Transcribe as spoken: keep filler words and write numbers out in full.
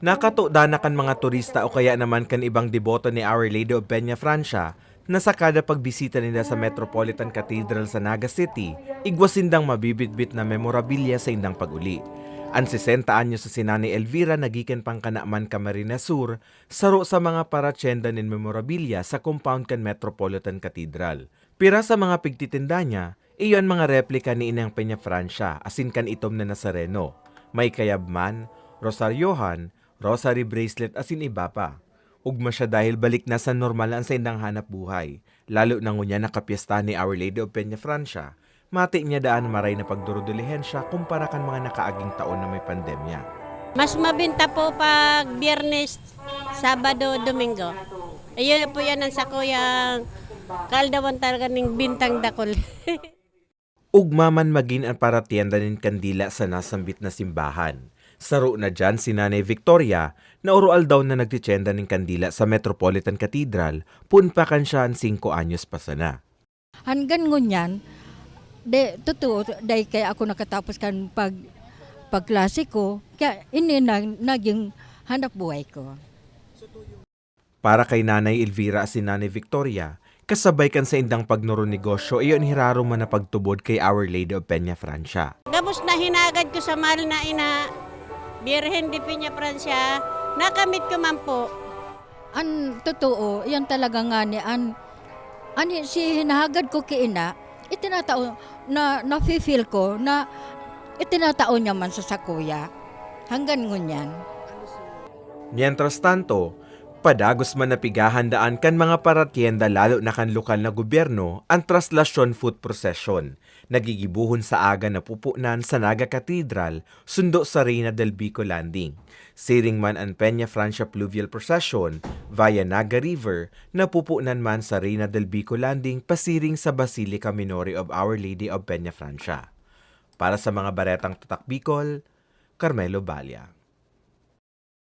Nakatoda na kan mga turista o kaya naman kan ibang deboto ni Our Lady of Peña Francia na sa kada pagbisita ninda sa Metropolitan Cathedral sa Naga City, igwa sindang mabibitbit na memorabilia sa indang pag-uli. An sesenta anyos sa si Nanay Elvira nagikan pang kan Camarines Sur, saro sa mga paratyenda nin memorabilia sa compound kan Metropolitan Cathedral. Pira sa mga pigtitinda niya, iyo an mga replika ni Inang Peña Francia asin kan itom na Nazareno. May kayab man, rosaryohan, rosary bracelet asin iba pa. Ugma siya dahil balik na sa normal an saindang hanap buhay, lalo na ngunyan nakapyesta ni Our Lady of Peña Francia. Mati niya daan maray na pagdurudulihen siya kumpara kan mga nakaaging taon na may pandemya. Mas mabinta po pag Biyernes, Sabado, Domingo. Ayun po yan ang sakuyang kaaldawan talaga ning bintang dakul. Ugma man magin an paratyenda nin kandila sa nasambit na simbahan. Saro na dyan si Nanay Victoria, na oro-aldaw na nagtityenda nin kandila sa Metropolitan Cathedral, pun pa kan siya an singko anyos pa sana. Hanggan ngunyan, de, totoo, dai kaya ako nakatapos kan pag-, pagklase ko, kaya ini na, naging hanap buhay ko. Para kay Nanay Elvira asin Nanay Victoria, kasabay kan saindang pagnoronegosyo iyo an hirarom man na pagtubod kay Our Lady of Peña Francia. Gabos na hinagad ko sa mahal na ina, Birhen de Peña Francia, nakamit ko man po. An totoo, iyan talaga ngani an, an hi-, si hinahagad ko ki ina, itinatao, na, nafe-feel ko na itinatao niya man sa sakuya. Hanggan ngunyan. Mientras tanto, padagos man na pigahandaan kan mga paratyenda lalo na kan lokal na gobyerno an Traslasyon Foot Procession, na gigibohon sa aga na pupunan sa Naga Cathedral, sundo sa Reina del Bico Landing. Siring man an Peña Francia Pluvial Procession via Naga River, na pupunan man sa Reina del Bico Landing pasiring sa Basilica Minore of Our Lady of Peña Francia. Para sa mga baretang Tatak Bicol, Carmelo Balla.